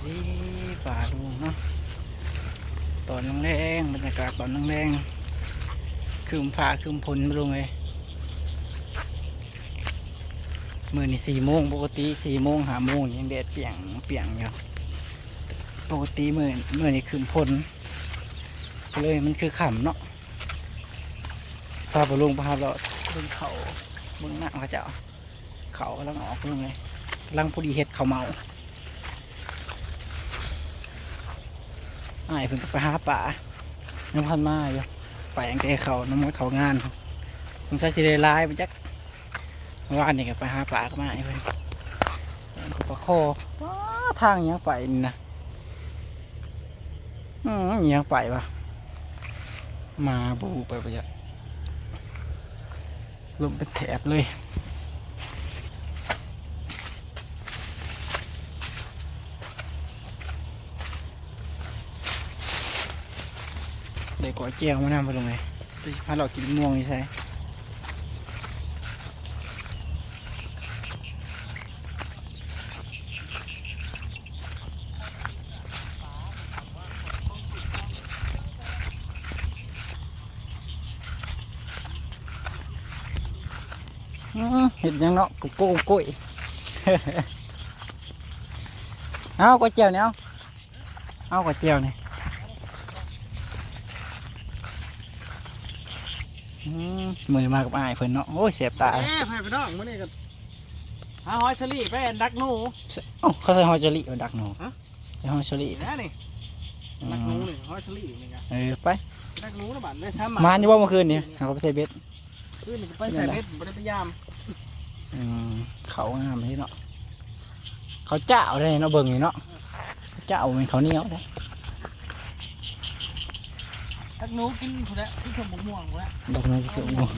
ເອີ ປ່າລຸງເນາະ ຕອນແລງໆ ບັນຍາກາດຕອນແລງໆ ຄຶ້ມຟ້າຄຶ້ມຝົນລຸງເອີຍ. ມື້ນີ້ສີ່ໂມງ ປົກກະຕິສີ່ໂມງຫ້າໂມງຍັງແດດປ່ຽງໆຢູ່ ປົກກະຕິມື້ ມື້ນີ້ຄຶ້ມຝົນ ກໍເລີຍມັນຄືຄ່ຳເນາະ. ຊິພາພໍ່ລຸງໄປຫາເລາະເບິ່ງເຂົ້າ ເບິ່ງນາເຂົາເຈົ້າ ເຂົ້າກຳລັງອອກເບິ່ງເລີຍ ກຳລັງພໍດີເຮັດເຂົ້າເໝົາ. ອ້າຍເພິ່ນກໍໄປຫາປາ ຍັງບໍ່ທັນມາຢູ່ ໄປຕັ້ງແຕ່ເຂົ້ານຳມາເຂົ້າງານ ສົງໄສຊິໄດ້ຫຼາຍບໍ່ຈັກ. ວານນີ້ກໍໄປຫາປາກັບອ້າຍເພິ່ນ ປາຄໍ ປາ ທາງຫຍັງໄປນີ້ນະ ອືມ ຫຍັງໄປວະ ໝາບູໄປບໍ່ຈັກ ລົມເປັນແຖບເລີຍ. ໄດ້ກ້ອຍແຈ່ວມານຳ ບໍ່ລົງເລີຍ ຈະຊິພາເລາະກິນມ່ວງຢູ່ໃສ. ອືມ ເຮັດຫຍັງເນາະ ໂກໂກ້ໂກ້ຍ ເອົາ ກ້ອຍແຈ່ວນີ້ ເອົາ ເອົາກ້ອຍແຈ່ວນີ້. ອືມ ມື້ນີ້ມາກັບອ້າຍເພິ່ນເນາະ ໂອ້ຍ ແສບຕາ. ເອີ ພີ່ນ້ອງ ມື້ນີ້ກໍຫາຫອຍສະລີໄປດັກໜູ. ເອົ້າ ເຂົາໃສ່ຫອຍສະລີໄປດັກໜູ ຮະ? ໄປຫອຍສະລີ ນີ້ນະນີ້ ອືມ ດັກໜູນີ້ ຫອຍສະລີນີ້ກະ ເອີ ໄປດັກໜູນະບາດ ໄດ້ສາມໝານຢູ່ບໍ່ມື້ຄືນນີ້ ຫາກໍໄປໃສ່ເບັດ ຄືນນີ້ກໍໄປໃສ່ເບັດ ບໍ່ໄດ້ໄປຢາມ. ອືມ ເຂົ້າງາມເດເນາະ ເຂົ້າຈ້າວເດເນາະ ເບິ່ງນີ້ເນາະ ເຂົ້າຈ້າວ ບໍ່ແມ່ນເຂົ້າໜຽວເດ້. ດັກໜູກິນພຸ້ນແຫຼະ ກິນສົ້ມບັກມ່ວງພຸ້ນແຫຼະ ດັກໜູກິນສົ້ມບັກມ່ວງ.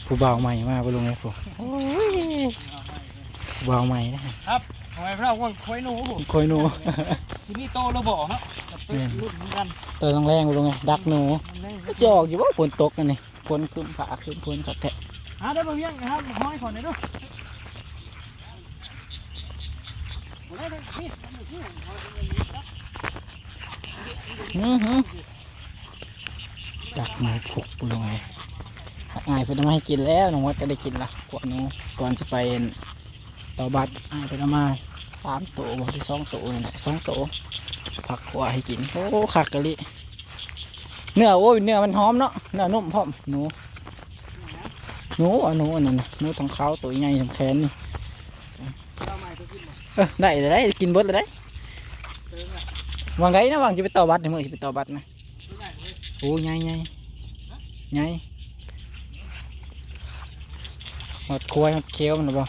ຜູ້ບ່າວໃໝ່ມາບໍ່ລົງເລີຍ ຜູ້ ໂອ້ຍ ຜູ້ບ່າວໃໝ່ນະ ຄັບ ເອົາໄວ້ເຮົາຄວາຍໜູ ຄວາຍໜູ ຊິມີໂຕຫຼືບໍ່ເນາະ ແມ່ນ ລຸ້ນຄືກັນ ຕອນແລງໆ ບໍ່ລົງເລີຍ ດັກໜູ ມັນຊິອອກຢູ່ບໍ່ ຝົນຕົກອັນນີ້ ຝົນຄຶ້ມຟ້າຄຶ້ມຝົນຄັກແທ້. ຫາໄດ້ບໍ່ວຽງ ຫາຫອຍຂໍແດ່ເດີ້. ອືຫື ດັກໜູພຸກ ບໍ່ລົງເລີຍ ອ້າຍເພິ່ນເອົາມາໃຫ້ກິນແລ້ວ ນ້ອງມດກໍໄດ້ກິນລະ ຂົ້ວໜູ ກ່ອນຊິໄປ ເຕົາບັດ ອ້າຍເພິ່ນເອົາມາສາມໂຕບໍ່ ຫຼືສອງໂຕນີ້ແຫຼະ ສອງໂຕ ຜັກຂົ້ວໃຫ້ກິນ. ໂອ້ ຄັກອີ່ຫຼີ ເນື້ອ ໂອ້ຍ ເນື້ອມັນຫອມເນາະ ເນື້ອນຸ້ມພ້ອມ. ໜູ ໜູ ອະ ໜູອັນນັ້ນນະ ໜູທອງຂາວໂຕໃຫຍ່ສ່ຳແຂນນີ້. ເອີ ໄດ້ແລ້ວ ໄດ້ ກິນເບິດແລ້ວໄດ໋. ຫວ່າງໃດນະ ຫວ່າງຊິໄປເຕົາບັດນີ້ ມື້ຊິໄປເຕົາບັດນະ. ໂອ້ ໃຫຍ່ ໃຫຍ່ ໃຫຍ່ ຮອດຄວາຍຮອດແຂ້ວມັນແລ້ວບໍ່?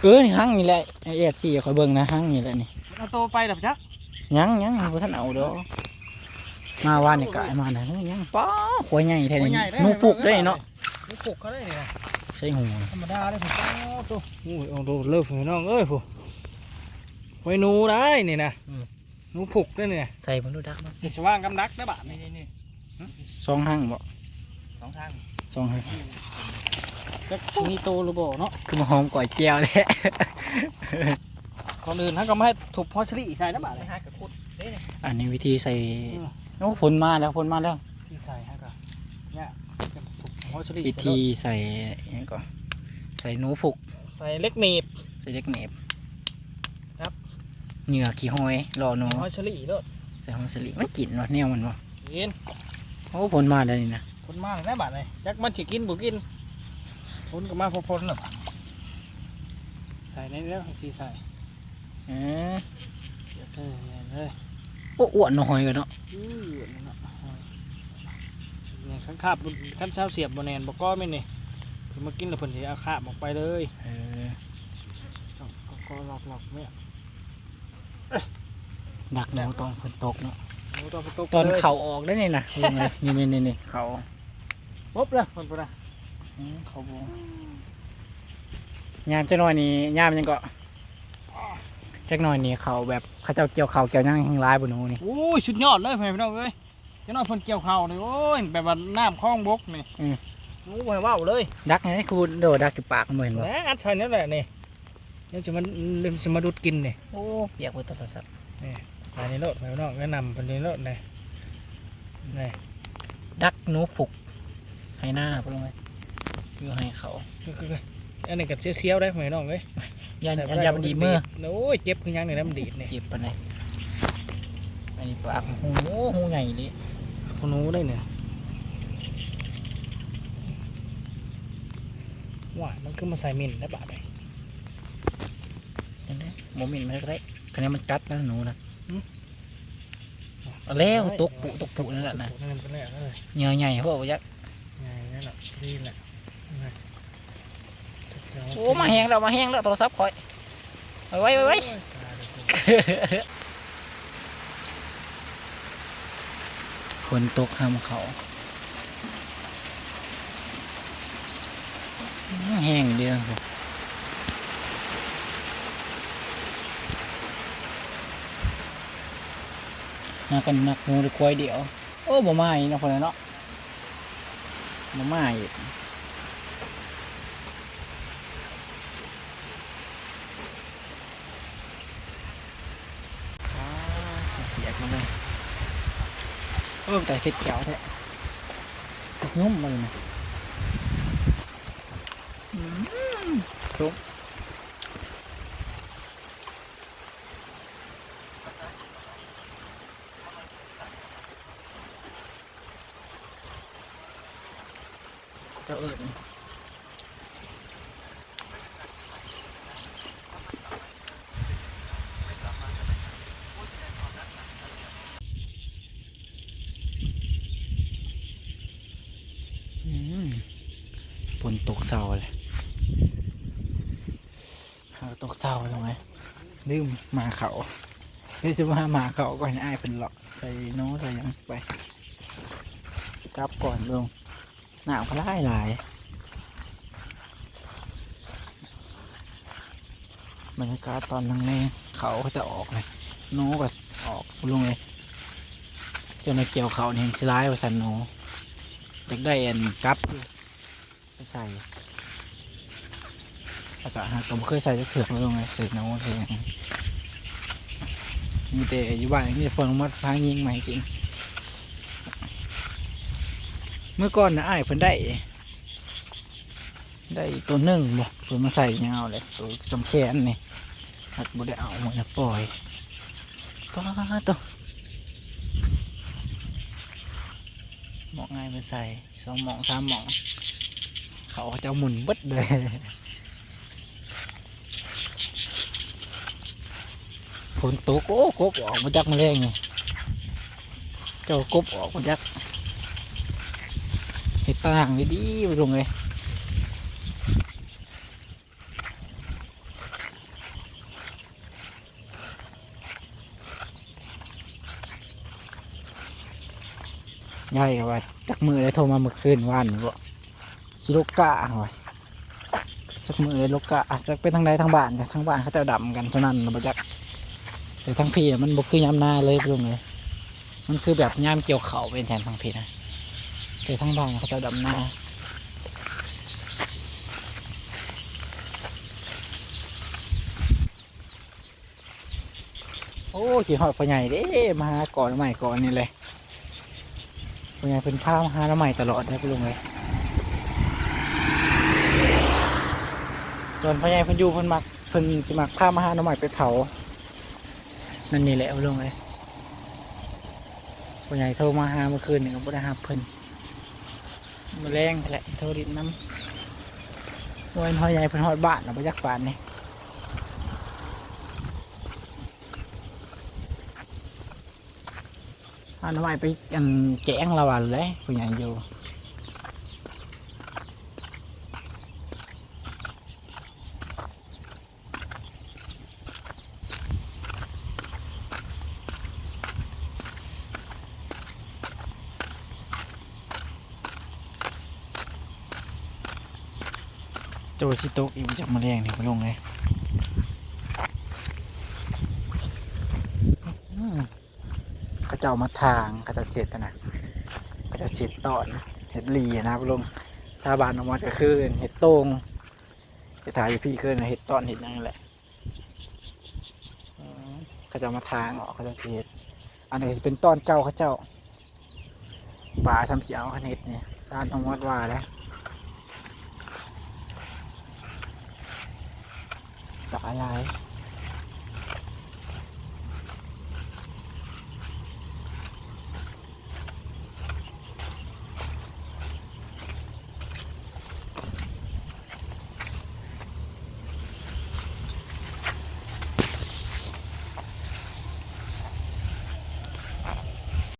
ເອີ ນີ້ຮັງນີ້ແຫຼະ ໄອ້ແອດຊີ ຂ້ອຍເບິ່ງນະ ຮັງນີ້ແຫຼະນີ້. ມັນເອົາໂຕໄປແລ້ວຈັກ? ຍັງ ຍັງ ບໍ່ທັນເອົາດອກ. ມາວານນີ້ກາຍມານະ ຍັງ. ປ້າ ຄວາຍໃຫຍ່ແທ້ນີ້ ຄວາຍໃຫຍ່ເດ້ ໜູພຸກເດ້ເນາະ. ໜູພຸກເຂົາໄດ້ນີ້ນະ ໃສ່ຫູ ທຳມະດາເດ້. ໂອ້ໂຕ ໂອ້ຍ ເອົາໂຕເລີບພີ່ນ້ອງເອີຍ ຜູ້ ຄວາຍໜູໄດ໋ນີ້ນະ. ອືມ ໜູພຸກເດ້ນີ້ນະ ໃສ່ເບິ່ງດູ ດັກມັນ ນີ້ຊິວາງກັບດັກເດ້ບາດນີ້. ນີ້ ນີ້ ສອງຮັງບໍ່? ສອງຮັງ ສອງຮັງ. ຈັກຊິມີໂຕຫຼືບໍ່ເນາະ ຄືມາຫອມກ້ອຍແຈ່ວແທ້. ກ່ອນອື່ນເຮົາກໍມາທຸບຫອຍສາລີໃສ່ນະບາດນີ້ ຫາກະຂຸດເດ້ນີ້. ອັນນີ້ວິທີໃສ່ ອືມ ໂອ້ ຝົນມາແລ້ວ ຝົນມາແລ້ວ. ທີ່ໃສ່ໃຫ້ກໍ ເນຍ ຈະທຸບຫົວສະລີ ວິທີໃສ່ຫຍັງກໍ ໃສ່ໜູພຸກ ໃສ່ເຫຼັກໜີບ ໃສ່ເຫຼັກໜີບ ຄັບ ເຫຍື່ອຂີ້ຫອຍ ລໍໜູ ໃສ່ຫອຍສະລີໂລດ ໃສ່ຫອຍສະລີ. ມັນກິນບໍ່ ແນວມັນບໍ່? ກິນ. ໂອ້ ຝົນມາແລ້ວນີ້ນະ ຝົນມາແລ້ວບາດນີ້ ຈັກມັນຊິກິນບໍ່ກິນ. ຝົນກໍມາພໍຝົນແລ້ວບາດ ໃສ່ໃນແລ້ວ ທີ່ໃສ່ ເອີ ສຽບ ເອີ ແມ່ນເລີຍ. ໂອ້ ອ້ວນເນາະ ຫອຍກໍເນາະ. ອື ອ້ວນເນາະ ຫອຍ. ນີ້ ຄັນຄາບ ຄັນຊາວສຽບບໍ່ແໜ້ນ ບໍ່ກໍແມ່ນນີ້ ເພິ່ນມາກິນແລ້ວເພິ່ນຊິເອົາຄາບອອກໄປເລີຍ. ເອີ ກໍ ກໍລັອກໆ ແມ່ນ. ດັກໜູຕອນຝົນຕົກເນາະ ໜູຕອນຝົນຕົກ ຕອນເຂົ້າອອກໄດ້ນີ້ນະ. ນີ້ໆໆ ເຂົ້າ ປົບເລີຍເພິ່ນພຸ້ນນະ. ອື ເຂົ້າບໍ່ ຍາມຈັກໜ້ອຍນີ້ ຍາມຫຍັງເກາະ ຈັກໜ້ອຍນີ້ເຂົ້າແບບເຂົາເຈົ້າກ່ຽວເຂົ້າກ່ຽວຫຍັງແຮ່ງຫຼາຍບໍ່ໜູນີ້. ໂອ້ຍ ສຸດຍອດເລີຍ ພໍ່ແມ່ພີ່ນ້ອງເອີຍ. ຈັກໜ້ອຍເພິ່ນກ່ຽວເຂົ້ານີ້ ໂອ້ຍ ແບບວ່ານ້ຳຄອງບົກນີ້ ອື หนูบ่ให้เว้าเลย ดักไง คือโดดดักอยู่ปากมันบ่เห็นบ่ แหละ อัดใส่นั่นแหละนี่ เดี๋ยวสิมา เดี๋ยวสิมาดูดกินนี่ โอ้ เปียกเบิดโทรศัพท์ นี่ ใส่นี่โลด พี่น้อง แนะนำเพิ่นนี่โลดนี่ นี่ ดักหนูพุก ให้หน้าพุ่นลงไป อยู่ให้เขา คือ คือ อันนี้ก็เสียวๆ ได้ พี่น้องเอ้ย ย่าน ใส่บ่ได้ ย่านมันดีดมือ โอ้ย เจ็บคือหยังนี่นะ มันดีดนี่ เจ็บปานใด อันนี้ปากหู หูใหญ่อีหลี หูหนูได้เนี่ย ว้าย มันคือมาใส่หมิ่นได้บาดนี้ จั่งใด๋ บ่หมิ่นมันก็ได้ คันนี้มันกัดนะหนูนะ หึ เอาแล้ว ตกปุ ตกปุนั่นแหละนะ ตกปุนั่นแหละ เหยื่อใหญ่โพดบ่จัก ใหญ่นั่นแหละ ดีแหละ นะ โอ้ มาแฮงแล้ว มาแฮงแล้ว โทรศัพท์ข้อย ไวๆ ไวๆ โอ้ย ตายแล้วกู ฝนตกห้ำเขา แฮงเด้อ หากันนักหมูหรือควายเดียว โอ้ บ่มาอีกเนาะ คนละเนาะ บ่มาอีก อ้า เปียกหมดเลย โอ้ แต่เห็ดเขียวแท้ ตกหยุ้มมาเลยนะ อืม ตก เจ้าเอิ้น อืม ฝนตกเซาเลย หากตกเซาลงเลย ลืมหม่าข้าว เดี๋ยวสิมาหาหม่าข้าวก่อน ให้อ้ายเพิ่นเลาะใส่หนูใส่หยังไป สิกลับก่อนลง น้ำก็หลายหลาย บรรยากาศตอนแลงๆ ข้าวเขาเจ้าออกเลย หนูก็ออกลงเลย เจ้าหน้าเกี่ยวข้าวนี่แฮ่งสิหลายว่าซั่น หนู อยากได้อันกับ ไปใส่ แล้วก็หาก็บ่เคยใส่จักเทื่อ ลงไปใส่หนูใส่หยัง มีแต่อยู่บ้านมีแต่เพิ่นเอามาหายิงมาให้กิน มื้อก่อนน่ะอ้ายเพิ่นได้ ได้ตัวหนึ่งบ่ เพิ่นมาใส่ยังเอาเลย ตัวสำแขนนี่ หักบ่ได้เอา มื้อนั้นปล่อย ป๊าดโต หม่องอ้ายเพิ่นใส่ สองหม่องสามหม่อง ข้าวเขาเจ้าหมุนเบิดเลย ฝนตก โอ้ กบออกมาจักมื้อแลงนี่ เจ้ากบออกมาจัก เฮ็ดตารางดีๆ ไปลงเลย ยายก็ว่าจักมื้อใด โทรมาเมื่อคืนวานนี้บ่ สิลกกะว่า จักมื้อใดลกกะ จักเป็นทางใด ทางบ้าน ทางบ้านเขาเจ้าดำกันสนั่นแล้วบ่จัก แต่ทางพี้น่ะมันบ่คือยามนาเลยพี่น้องเอ้ย มันคือแบบยามเกี่ยวข้าวเป็นแทนทางพี้นะ แต่ทางบ้านเขาเจ้าดำนา โอ้ คิดฮอดพ่อใหญ่เด้ มาหาก่อนใหม่ก่อนนี่แหละ พ่อใหญ่เพิ่นพามาหาหน่อไม้ตลอดเด้อพี่น้องเอ้ย ตอนพ่อใหญ่เพิ่นอยู่เพิ่นมัก เพิ่นสิมักพามาหาหน่อไม้ไปเผา นั่นนี่แหละพี่น้องเอ้ย พ่อใหญ่โทรมาหาเมื่อคืนนี่ก็บ่ได้รับเพิ่น มื้อแลงแหละโทรดินนำ โอ้ย พ่อใหญ่เพิ่นฮอดบ้านแล้วบ่จักป่านนี้ เอาหน่อไม้ไป อัน แกงละวันเลย พ่อใหญ่อยู่ โจสิตกอีกจักมื้อแลงนี่ พ่อลุงเอ้ย อืม เขาเจ้ามาถาง เขาเจ้าเช็ดนะ เขาเจ้าเช็ดตอน เฮ็ดหลีนะพ่อลุง ຖ້າບ້ານນ້ອງມອດກໍຄືເຮັດໂຕ່ງ ແຕ່ຖ້າຢູ່ພີ້ຄືເຮັດຕອນເຮັດຫຍັງນີ້ແຫຼະ. ອືມ ເຂົາເຈົ້າມາຖາງອອກ ເຂົາເຈົ້າຊິເຮັດ. ອັນນີ້ກໍຊິເປັນຕອນເກົ່າເຂົາເຈົ້າ. ປາສ່ຳຊິເອົາຄັນເຮັດນີ້ ຊາດນ້ອງມອດວ່າແຫຼະ ປາຫຼາຍ.